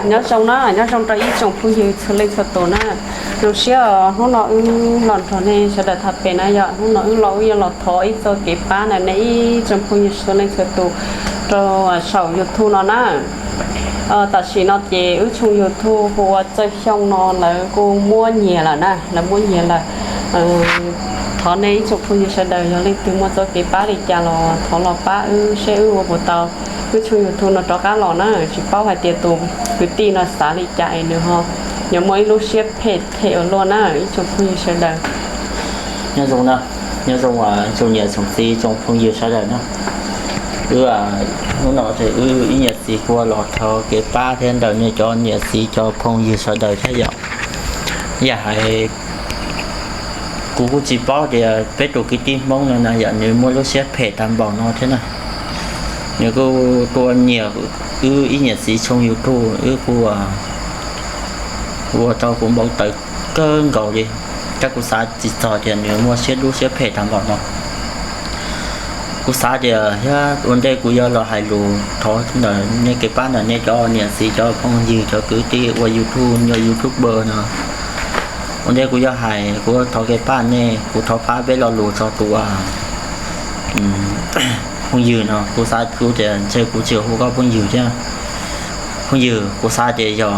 Nyob zoo na, nyob zoo rau ib tsoom phooj ywg txhua leej txhua tus na. Zoo siab hnub no wb los nrog nej sawv daws tham pem na yom. Hnub no wb los wb yuav los thov ib txoj kev pab ntawm nej ib tsoom phooj ywg txhua leej txhua tus rau saum YouTube no na. Tam sim no ces wb tshooj YouTube hu ua Txawj Xyooj no lawv kuj muab nyiag lawm na, lawv muab nyiag lawm. Thov nej ib tsoom phooj ywg sawv daws yog leej twg muaj txoj kev pab li cas los thov los pab wb seb wb ua puas tau wb tshooj YouTube no rov qab los na. Tsis paub hais tias tus kwv tij no xav li cas es nws ho yuav muaj ib lub siab phem them ua luaj na ib tsoom phooj ywg sawv daws. Nyob zoo na, nyob zoo tsoom niam tsoom txiv tsoom phooj ywg sawv daws na. Wb hnub no ces wb ib niam txiv kuj los thov kev pab thiab ntawm nej cov niam txiv cov phooj ywg sawv daws thiab yom. Yam hais kuv kuj tsis paub tias peb tus kwv tij Hmoob no na yom, nws muaj lub siab phem tag npaum no thiab na. Nws kuj tuaj nyiag wb ib niam txiv tshooj YouTube, wb kuj ua rau kuv npau taws kawg nkaus li. Tab kuv xav tsis txog tias nws muaj siab dub siab phem tag npaum no. Kuv xav tias thiab ua ntej kuv yuav los hais lus thov ntawm nej kev pab ntawm nej cov niam txiv cov phooj ywg cov kwv tij ua YouTube, nyuam YouTuber no. Ua ntej kuv yuav hais, kuv thov kev pab nej, kuv thov pab peb lo lus txog tus phooj ywg no. Kuv xav kuv tias ntshe kuv tsis hu koj phooj ywg thiab. Phooj ywg, kuv xav tias yog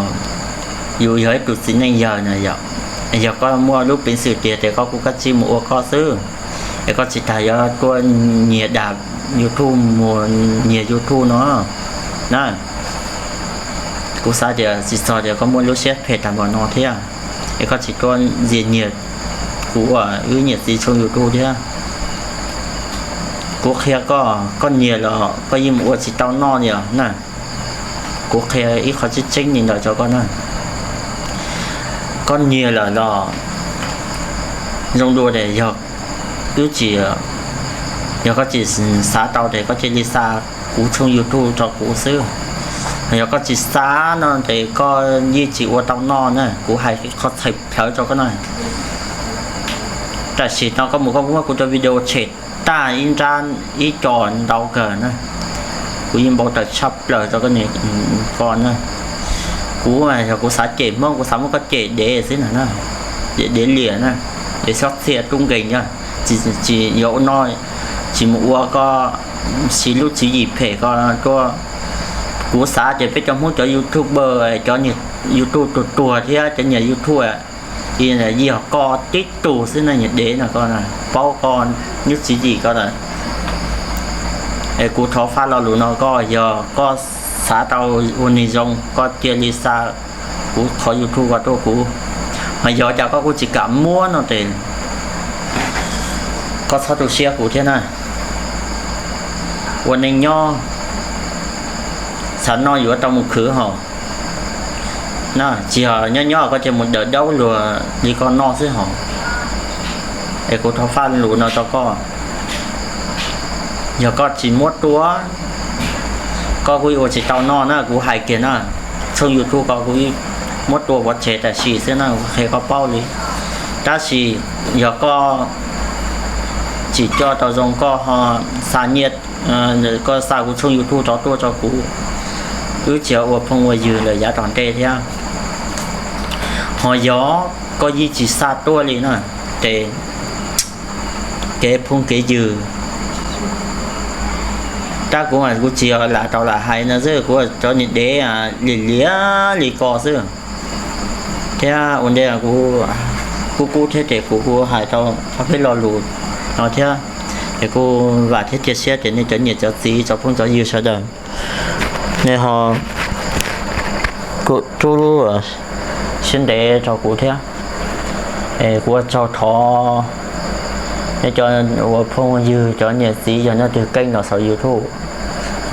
yus yog ib tug txiv neej yawg na yom, yog koj muaj lub peev xwm tiag tias koj kuj kav tsij mus ua koj xwb, es koj tsis tas yuav tuaj nyiag dag YouTube mus nyiag YouTube no na. Kuv xav tias tsis txog tias koj muaj lub siab phem tag npaum no thiab, es koj tsis tuaj ntxias nyiag kuv uas wb niam txiv tshooj YouTube thiab. Kuv qhia koj, koj nyiag los koj yeej mus ua tsis tau noj li os na. Kuv qhia ib qho tseeb tseeb li ntawd rau koj na. Koj nyiag lawm los zoo dua tias yog wb tsis, yog koj tsis xav tau ces koj cia li xa kuv tshooj YouTube rau kuv xwb. Yog koj tsis xa no ces koj yeej tsis ua tau noj na, kuv hais qhov txhais plawv rau koj na. Tam sim no koj mus koj muab kuv cov video tshem tag ib nrab ib co ntau kawg na. Kuv yeej npau taws tshaj plaws rau koj niam ko na. Kuv yog kuv xav cem Hmoob, kuv xav muab koj cem dev xwb na, cem dev liam na, dev xob txhia tub nkeeg na. Tsis yuav ua no, tsis mus ua koj siv lub tswv yim phem ko tuaj. Kuv xav tias peb cov Hmoob cov YouTuber, cov YouTube tuag tuag thiab cov nyiam YouTube, yog koj tib tug xwb na, nyiam dev no koj paub koj lub tswv yim ko lawm. Es kuv thov faj lo lus no koj, yog koj xav tau ua neeg zoo koj cia li xa kuv qhov YouTube ko tuaj kuv, mas yog cas koj kuj tsis kam muab no ces koj txhob tu siab kuv thiab na. Ua neej nyob, xav noj yuav tau mus khwv hos. Na tsis yog nyob nyob koj cia mus daws daub luag li koj noj xwb hos. Es kuv thov faj lus no rau koj, yog koj tsis muab tua, koj kuj ua tsis tau noj na, kuv hais kiag na. Tshooj YouTube ko kuv muab tua pov tseg tam sim xwb na, kuv qhia koj paub li. Tab sis yog koj tsis coj tau zoo koj ho xa nyiaj, koj xa kuv tshooj YouTube rov tuaj rau kuv, wb tsis ua phooj ua ywg lawm yav tom ntej thiab. Ho yog koj yeej tsis xa tuaj li na, ces kev phooj kev ywg, tab kuv mas kuv tsis yog lam tau lam hais no xwb, kuv cov niag dev liam liam li ko xwb. Thiab ua ntej kuv kub kub thiab ces kuv kuj hais tau ob peb lo lus no thiab. Es kuj vam thiab cia siab tias nej cov niam cov txiv cov phooj cov ywg sawv daws, nej ho kuj rub lub siab ntev rau kuv thiab. Es kuv ua tsaug thov nej cov ua phooj ywg cov niam txiv, yog nej twg keej los saum YouTube,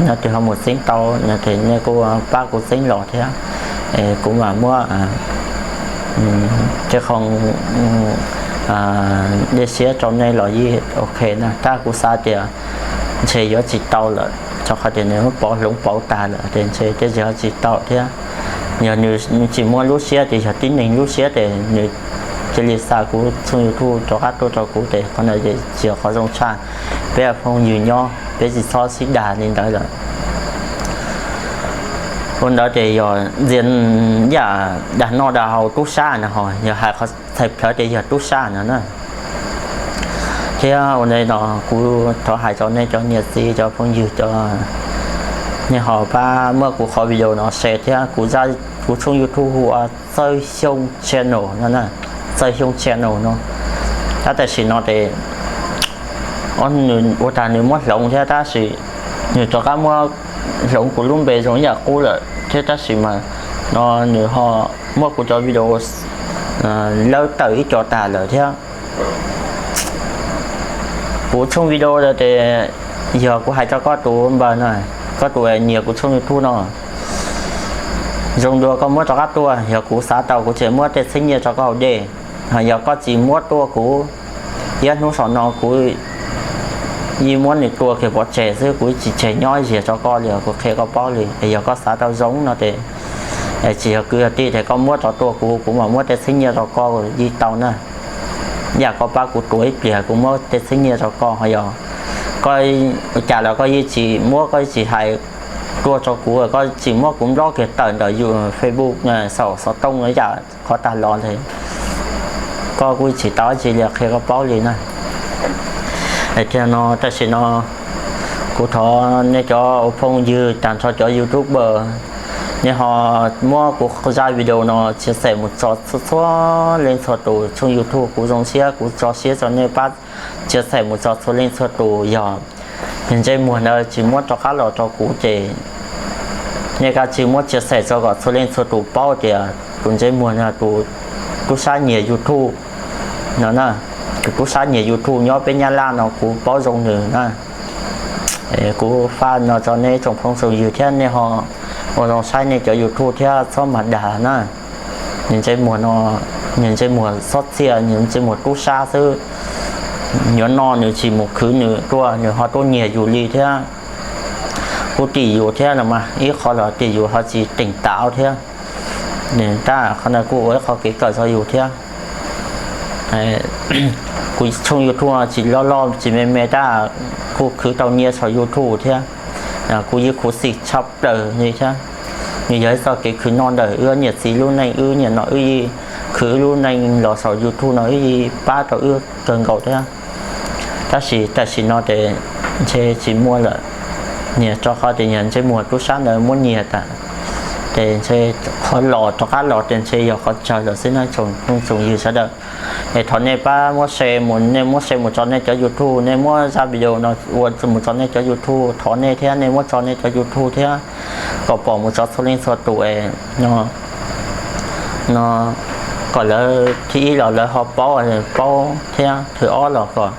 nej twg ho mus txeeb tau no ces nej kuj pab kuv txeeb los thiab. Es kuv mam muab tej qho dej siab rau nej los yeej ok na, tab kuv xav tias ntshe yuav tsis tau lawm, rau qhov tias nws muab pov hloov pauv tag lawm ces ntshe tej zaum yuav tsis tau thiab. Yog nws tsis muaj lub siab ces yog tib neeg lub siab ces nws cia li xa kuv tshooj YouTube rov qab tuaj rau kuv ces qhov no tsis yog qhov zoo tshaj. Peb phooj ywg nyob peb tsis txhob sib dag li ntawd lawm. Ua ntawd ces yog ntxias yam dag noj dag haus tub sab no, ho yog hais qhov txhais plawv ces yog tub sab no na. Thiab ua ntej no kuv thov hais rau nej cov niam txiv cov phooj ywg cov, nej ho pab muab kuv qhov video no share thiab. Kuv tshooj YouTube hu ua Txawj Xyooj Channel no, Txawj Xyooj Channel no. Tab tam sim no ces nws ua tag nws muab hloov thiab tab sis nws rov qab muab hloov kuv lub npe zoo ib yam qub lawm thiab tab sis mas no nws ho muab kuv cov video lawb tawm ib co tas lawm thiab. Kuv tshooj video ntawd ces yog kuv hais rau koj tus npawg no, koj tus nyiam kuv tshooj YouTube no, zoo dua koj muab rov qab tuaj, yog kuv xav tau kuv tseem muab tej txheeb nyiaj rau koj haus dej. Ho yog koj tsis muab tuaj kuv, ib hnub saum no kuv yeej muab nws tua kiag pov tseg xwb, kuv tsis tseg nyob ziag rau koj li os, kuv qhia koj paub li. Es yog koj xav tau zoo no ces tsis yog kwv yog tij ces koj muab rov tuaj kuv, kuv mam muab tej txheeb nyiaj rau koj yeej tau na. Yam koj pab kuv tuav ib pliag kuv muab tej txheeb nyiaj rau koj, ho yog koj ua cas los koj yeej tsis muab, koj yeej tsis hais tuaj rau kuv, koj tsis muab kuv nplob kiag tawm ntawm Facebook, saum xov tooj yam qhov tag los ntag, koj kuj tsis tau dab tsi li, qhia koj paub li na. Thiab no tam sim no kuv thov nej cov ua phooj ywg tag nrho cov YouTuber, nej ho muab kuv zaj video no chia sẻ mus tso txhua leej txhua tus tshooj YouTube, kuv zoo siab kuv tso siab rau nej pab chia sẻ mus tso txhua leej txhua tus. Yog nws ntsej muag ntawd tsis muab rov qab los rau kuv ces nej kav tsij muab chia sẻ tso kom txhua leej txhua tus paub tias tus ntsej muag no tus tub sab nyiag YouTube no na, tus tub sab nyiag YouTube nyob peb Nyab Laj no kuv paub zoo nws na. Kuv faj no rau nej tsoom phooj tsoom ywg thiab nej ho ua zoo saib nej cov YouTube thiab txhob mag dag na. Nws ntsej muag no, nws ntsej muag xob txiaj, nws ntsej muag tub sab xwb. Nyuam no nws tsis mus khwv nws tuaj, nws ho tuaj nyiag yus li thiab. Kuj tim yus thiab los mas ib qho los tim yus ho tsis teem tav thiab. Tab qhov no kuj ua ib qho kev kawm rau yus thiab. Kuv tshooj YouTube tsis loj loj tsis me me tab kuj khwv tau nyiaj saum YouTube thiab. Kuv yeej khuv xim tshaj plaws li thiab. Nws yog ib txoj kev khwv noj ntawm wb niam txiv lub neej, wb niam no wb yeej khwv wb lub neej los saum YouTube no wb yeej pab tau wb kawg nkaus thiab. Tab sis tam sim no ces ntshe tsis muaj lawm, niag rau qhov tias niag ntsej muag tub sab ntawd muab nyiag tas. Ces ntshe qhov los rov qab los ces ntshe yog qhov tsawg lawm xwb na tsoom phooj tsoom ywg sawv daws. Es thov nej pab muab share mus, nej muab share mus tso nej cov YouTube, nej muab zaj video no ua mus tso nej cov YouTube, thov nej thiab nej muab tso nej cov YouTube thiab, kom pom mus tso txhua leej txhua tus no, kom lawv thib ib los lawv ho paub, paub thiab thib ob los kom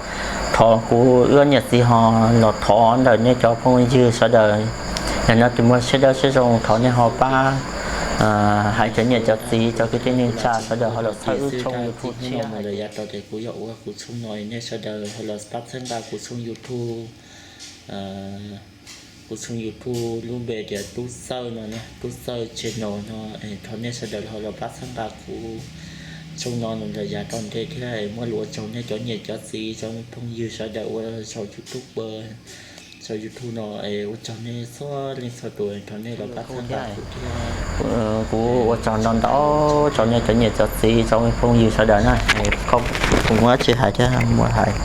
thov kuv wb niam txiv ho los thov ntawm nej cov phooj ywg sawv daws. Yog no tus muaj siab dawb siab zoo thov nej ho pab hais cov niam cov txiv cov kwv tij neej tsa sawv daws ho los txhawb wb tshooj YouTube tshiab. Yav tas ces kuv yog ua kuv tshooj no, nej sawv daws ho los pab txhawb nqa kuv tshooj YouTube. Kuv tshooj YouTube lub npe tias Tub Txawj no, Tub Txawj channel no. Thov nej sawv daws ho los pab txhawb nqa kuv tshooj no los yav tom ntej thiab muab lus ua tsaug nej cov niam cov txiv cov phooj ywg sawv daws ua saum YouTube, saum YouTube no. Ua tsaug nej txhua leej txhua tus, thov nej los pab txhawb nqa kuv thiab. Kuv ua tsaug ntau ntau rau nej cov niam cov txiv cov phooj ywg sawv daws na. Kuv muaj dab tsi hais thiab muaj hais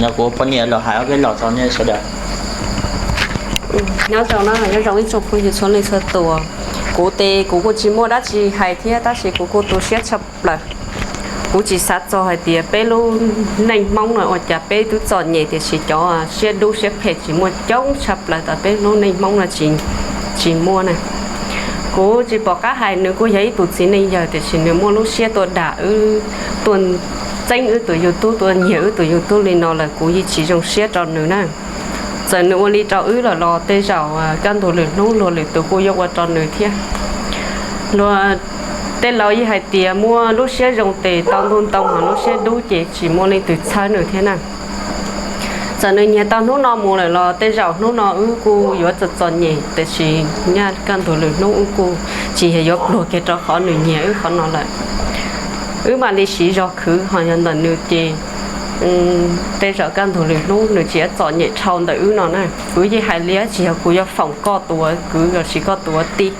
no kuv poj niam los hais ob peb los rau nej sawv daws. Nyob zoo na, nyob zoo ib tsoom phooj ywg txhua leej txhua tus. Kuv tes kuv kuj tsis muaj dab tsi hais thiab tab sis kuv kuj tu siab tshaj plaws. Kuv tsis xav txog hais tias peb lub neej Hmoob no ua cas peb twb txom nyem tiam sis cov siab dub siab phem tsis muaj coob tshaj plaws tom peb lub neej Hmoob no tsis muaj na. Kuv tsis pom qab hais, nws kuj yog ib tug txiv neej yawg tiam sis nws muaj lub siab tuaj dag wb, tuaj txeeb wb tus YouTube, tuaj nyiag wb tus YouTube li no lawm kuv yeej tsis zoo siab rau nws na. Txawm nws ua li rau wb lawm los tej zaum kaj ntug lwm hnub luag lwm tus kuj yuav ua rau nws thiab. Luag tej laus yeej hais tias muaj lub siab zoo tes tau ntuj ntoo, ho lub siab dub ces tsis muaj leej twg txhawb nws thiab na. Txawm nws nyiag tau hnub no mus lawm los tej zaum hnub no wb kuj yuav txom txom nyem tiam sis nyaj kaj ntug lwm hnub wb kuj tsis yog yuav pluag kiag rau qhov nws nyiag wb qhov no lawm. Wb mam li siv zog khwv, ho yog ntawm nws ces Tej zaum kaj ntug lwm hnub nws tseem txom nyem dhau ntawm wb no na. Kuv yeej hais li, tsis yog kuv yuav foom koj tus ua kwv los sis koj tus ua tij.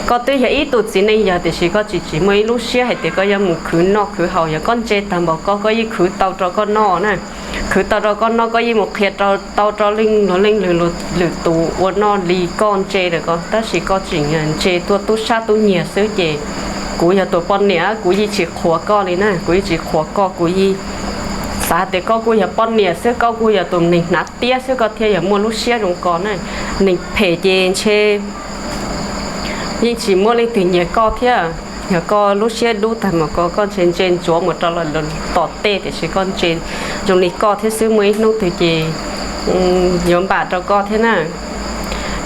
Koj twb yog ib tug txiv neej yawg tiam sis koj tsis tsis muaj ib lub siab hais tias koj yuav mus khwv noj khwv haus. Yog koj ntse tag npaum koj, koj yeej khwv tau rau koj noj na. Khwv tau rau koj noj, koj yeej mus qhia tau rau leej luag leej lwm tus ua noj li koj ntse lawm ko, tab sis koj tseem ntse tuaj tub sab tub nyiag xwb ces kuv yog tus poj niam kuv yeej tsis qhuas koj li na. Kuv yeej tsis qhuas koj, kuv yeej xav tias koj kuj yog poj niam xwb, koj kuj yog tus neeg hnav tiab xwb koj thiaj yog muaj lub siab zoo ko na. Neeg phem ces ntshe yeej tsis muaj leej twg nyiag koj thiab. Yog koj lub siab dub tag mas koj, koj ntshe ntse ntsuav mus rau lawm tom tej, tiam sis koj ntse zoo li koj thiab xwb, muaj ib hnub twg ces yuav npam rau koj thiab na.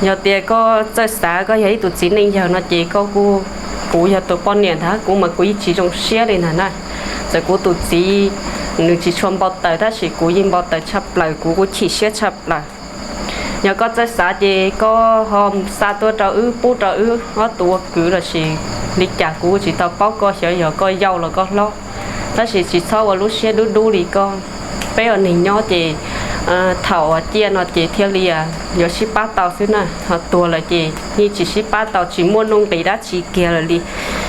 Yog tias koj txawj xav, koj yog ib tug txiv neej yawg no ces koj kuj, kuv yog tus poj niam ntag, kuv mas kuv yeej tsis zoo siab li ntag na. Txawm kuv tus txiv nws tsis tshua npau taws tab sis kuv yeej npau taws tshaj plaws, kuv kuj chim siab tshaj plaws. Yog koj txawj xav ces koj ho xa tuaj rau wb, pub rau wb ob tug ua kwv los sis li cas kuv tsis tau paub, koj xyov yog koj yau los koj hlob, tab sis tsis txhob ua lub siab dub dub li koj. Peb ua neeg nyob ces thaum uas ciaj no ces thiaj li yuav sib pab tau xwb na, ho tuag lawm ces yeej tsis sib pab tau, tsis muaj nuj nqis dab tsi kiag lawm li.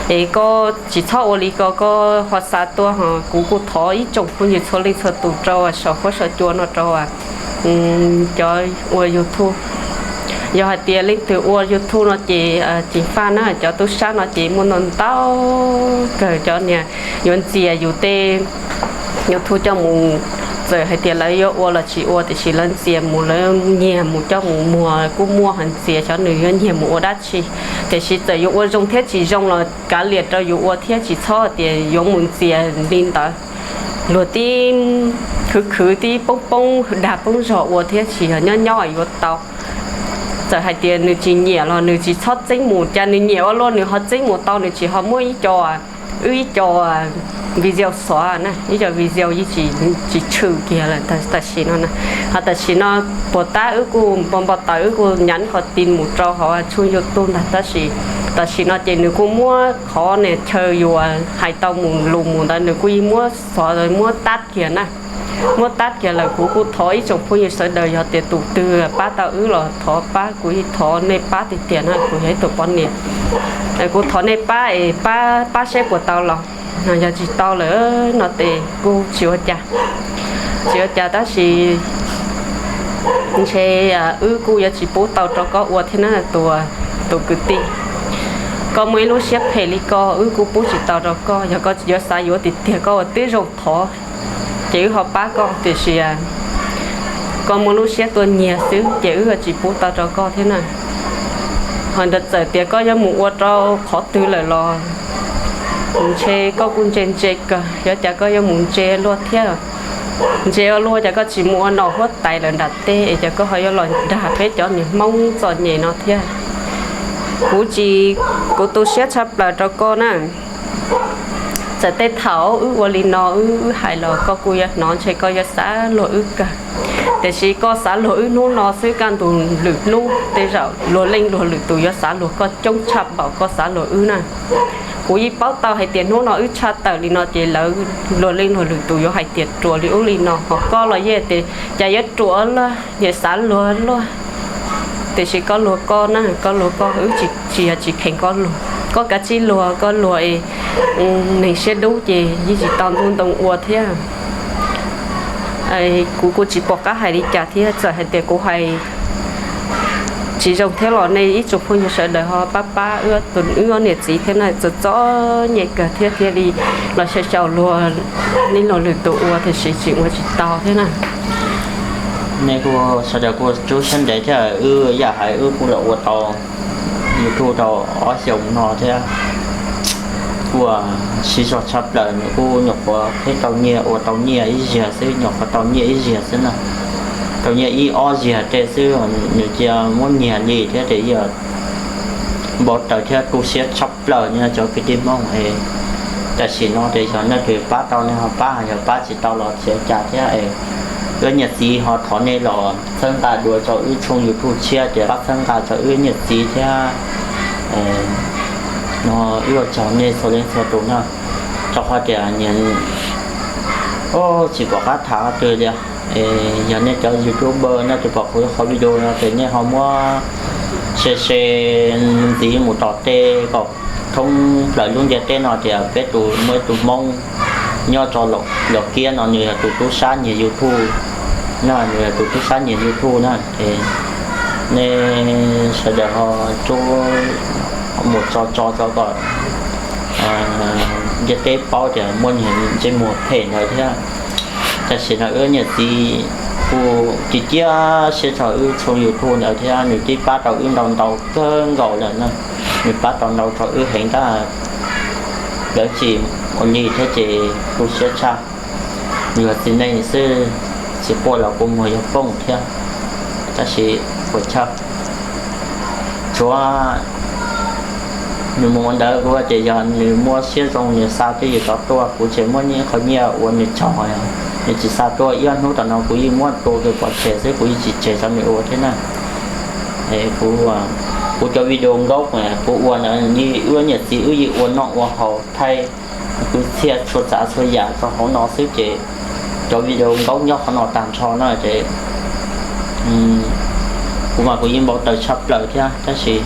Es koj tsis txhob ua li ko, koj ho xa tuaj ho kuv kuj thov ib tsoom phooj ywg txhua leej txhua tus rau saum huab saum cua no rau cov ua YouTube. Yog hais tias leej twg ua YouTube no ces ceev faj na, cov tub sab no ces muaj ntau ntau kawg, cov niag yuav ntxias yus tej YouTube coj mus, txawm hais tias lawv yuav ua los tsis ua tiam sis lawv ntxias mus, lawv nyiag mus coj mus muag kuj muaj, ho ntxias xyov nws yuav nyiag mus ua dab tsi. Tiam sis txawm yuav ua zoo thiab tsis zoo los kav liam rau yus ua thiab, tsis txhob tias yuav mus ntxias li ntawd. Luag tib khwv khwv, tib poob poob dag poob zog ua thiab, tsis yog nyob nyob yuav tau. Txawm hais tias nws tsis nyiam los nws tsis txhob txeeb mus, cas nws nyiam ua luaj nws ho txeeb mus tau, nws tsis ho muab ib co, wb ib co video xov na, ib co video yeej tsis tshwm kiag lawm tam sim no na. Ho tam sim no puas tab wb kuj npau npau taws, wb kuj nyav qhov ti mus rau hauv tshooj YouTube ntag, tab sis tam sim no ces nws kuj muab qhov niag chaw yus hais tau mus lus mus ntawd nws kuj yeej muab xov muab tab kiag na. Muab tab kiag lawm, kuv kuj thov ib tsoom phooj ywg sawv daws yog tias tus twg pab tau wb los thov pab, kuv yeej thov nej pab tiag tiag na, kuv yog ib tug poj niam. Kuv thov nej pab es pab pab seb puas tau los, yog tsis tau lawm no ces kuj tsis ua cas, tsis ua cas tab sis ntshe wb kuj yuav tsis pub tau rau koj ua thiab na, tus kwv tij. Koj muaj ib lub siab phem li ko wb kuj pub tsis tau rau koj, yog koj yuav xav yuav tiag tiag koj ua tib zoo thov ces wb ho pab koj, tiam sis koj muaj lub siab tuaj nyiag xwb ces wb yuav tsis pub tau rau koj thiab na. Ho ntawd txawm tias koj yuav mus ua rau qhov twg lawm los ntshe koj kuj ntse ntse kawg, yog cas koj yuav mus ntse luaj thiab. Ntse ua luaj cas koj tsis mus ua nom huab tais lawm nram teb es cas koj ho yuav los dag peb cov niag Hmoob txom nyem no thiab. Kuv tsis, kuv tu siab tshaj plaws rau koj na. Txawm tej thaum wb ua li no wb hais los koj kuj yuav hnov ntshe koj yuav xav luag wb kawg, tiam sis koj xav luag wb hnub no xwb, kaj ntug lwm hnub tej zaum luag leej luag lwm tus yuav xav luag koj coob tshaj npaum koj xav luag wb na. Kuv yeej paub tau hais tias hnub no wb tshaj tawm li no ces lawv luag leej luag lwm tus yuav hais tias ruam li ub li no, ho koj los yeej tias cas yuav ruam luaj, niam xav luag luaj. Tiam sis koj luag koj na, koj luag koj, wb tsis, tsis yog tsis kheev koj luag. Koj kav tsij luag koj luag es neeg siab dub ces yeej tsis tau ntuj ntoo ua thiab. Kuv kuj tsis pom qab hais li cas thiab, txawm hais tias kuv hais tsis zoo thiab los nej ib tsoom phooj ywg sawv daws ho pab pab wb, wb ob niam txiv thiab na, txom txom nyem kawg thiab, thiaj li los xyaum xyaum luag leej luag lwm tus ua tiam sis tseem ua tsis tau thiab na. Nej kuj sawv daws kuj rub siab ntev thiab, wb yam hais wb kuj los ua tau YouTube tau ob xyoos no thiab. Kuj siv zog tshaj plaws, nws kuj nyuam qhuav pheej tau nyiaj, ua tau nyiaj ib zaug xwb, nyuam qhuav tau nyiaj ib zaug xwb na. Tau nyiaj ib ob zaug tej xwb, nws cia muab nyiag li thiab ces yog npau taws thiab tu siab tshaj plaws no cov kwv tij Hmoob es. Tam sim no ces yog nej pab tau nej ho pab, yog pab tsis tau los tsis ua cas thiab es. Wb niam txiv ho thov nej los txhawb nqa dua rau wb tshooj YouTube tshiab ces pab txhawb nqa rau wb niam txiv thiab. No wb ua tsaug nej txhua leej txhua tus na, rau qhov tias Tsis pom qab tham qhov twg li. Yog nej cov YouTuber nej twb pom kuv qhov video no ces nej ho muab share share ntxiv mus tom tej kom thoob plaws lub ntiaj teb no tias peb tus muaj ib tug Hmoob nyob rau Los Kiab no nws yog tus tub sab nyiag YouTube no, nws yog tus tub sab nyiag YouTube na. Ces nej sawv daws ho rub mus tso tso rau kom ntiaj teb paub tias muaj niag ntsej muag phem ntawd thiab. Tam sim no wb niam txiv kuj cia siab rau wb tshooj YouTube ntawd thiab, nws twb pab rau wb ntau ntau kawg nkaus lawm na. Nws pab tau ntau rau wb heev tab lawv tsis ua li thiab ces tu siab tshaj. Yog txiv neej xwb, tsis quaj los kua muag yuav poob thiab, tab sis puas chawj. Tsuav nws mus ua ntawd kuv tias yog nws muaj siab zoo nws xa twj ywm rov tuaj kuv tseem muab nyiaj qhov nyiaj ua nws tsaug. Nws tsis xa tuaj ib ob hnub tom no kuv yeej muab tua pov tseg xwb, kuv yeej tsis tseg rau nws ua thiab na. Kuv cov video nkauj kuv ua na, wb niam txiv wb yeej ua noj ua haus thaij kwv txhiaj txhua tsav txhua yam rau hauv no xwb ces cov video nkauj nyob qhov no tag nrho na ces kuv mas kuv yeej npau taws tshaj plaws thiab tab sis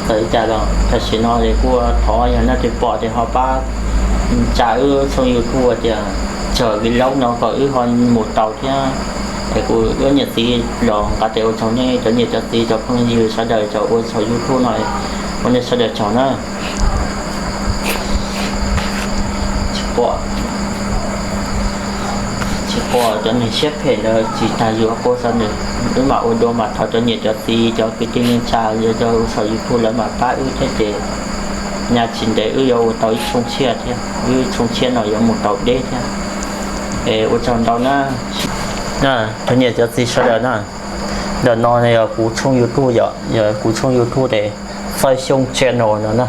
txawm li cas los tam sim no es kuj thov yog nej twg pom ces ho pab tsa wb tshooj YouTube tias txog vlog no kom wb ho mus tau thiab. Es kuv wb niam txiv los nqa tes ua tsaug nej cov niam cov txiv cov phooj ywg sawv daws cov ua tsaug YouTube no, ua nej sawv daws tsaug na. Tsis pom, tsis pom cov neeg siab phem ntawd tsis tag yus quaj rau nws, wb mam ua dua mas thov cov niam cov txiv cov kwv tij neej tsa yog cov ua saum YouTube lawv mam pab wb thiab ces nyaj tsis ntev wb yuav ua tau ib tshooj tshiab thiab, wb tshooj tshiab no yuav mus tau deb thiab. Es ua tsaug ntau na. Cov niam cov txiv sawv daws na, ntawm no yog kuv tshooj YouTube, yog kuv tshooj YouTube tes Txawj Xyooj Channel no na,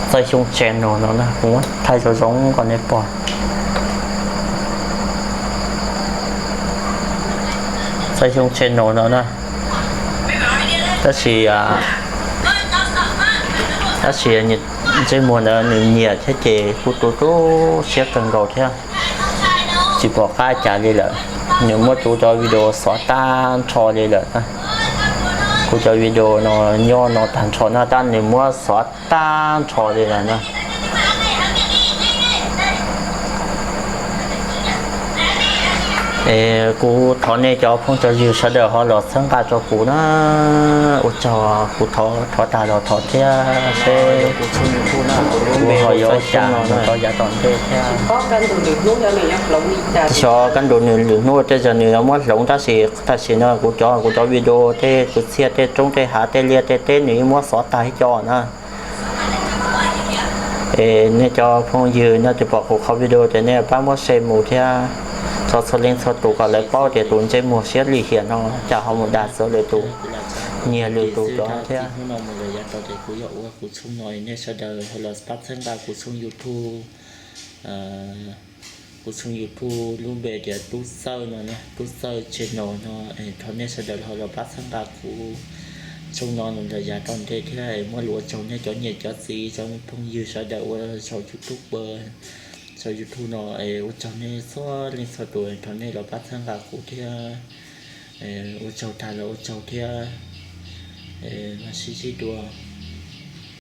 Txawj Xyooj Channel no na, kuv muab thaij zoo zoo kom nej pom. Txawj Xyooj Channel no na, tab sis, tab sis ntsej muag ntawd nws nyiam thiab ces kuj tu tu siab kawg nkaus thiab. Tsis pom qab cas li lawm, nws muab kuv cov video xov tag nrho li lawm. Kuv cov video no nyob no tag nrho no tab nws muab xov tag nrho li lawm na. Es kuv thov nej cov phooj cov ywg sawv daws ho los txhawb nqa rau kuv na. Ua tsaug, kuv thov tag los thov thiab seb kuv ho yuav ua cas mus rau yav tom ntej thiab. Xyov kaj ntug nws lwm hnub tej zaum nws yuav muab hloov tab sis tam sim no kuv cov, kuv cov video tej kwv txhiaj tej roob tej hav tej liaj tej teb nws yeej muab xov tag ib co na. Es nej cov phooj ywg nej twb pom kuv qhov video ces nej pab muab share mus thiab rau txhua leej txhua tus kom lawv paub tias tus ntsej muag siab lim hiam no cas ho mus dag txawv lwm tus, nyiag lwm tus cov thiab. Hnub no mus lawm yav tod ces kuv yuav ua kuv tshooj no, nej sawv daws ho los pab txhawb nqa kuv tshooj YouTube. Kuv tshooj YouTube lub npe tias Tub Txawj no, Tub Txawj Channel no. Thov nej sawv daws ho los pab txhawb nqa kuv tshooj no mus lawm yav tom ntej thiab. Muaj lus ua tsaug nej cov niam cov txiv cov phooj ywg sawv daws ua saum YouTube, saum YouTube no, ua tsaug nej txhua leej txhua tus, thov nej los pab txhawb nqa kuv thiab. Ua tsaug tag los ua tsaug thiab. Mam sib ntsib dua.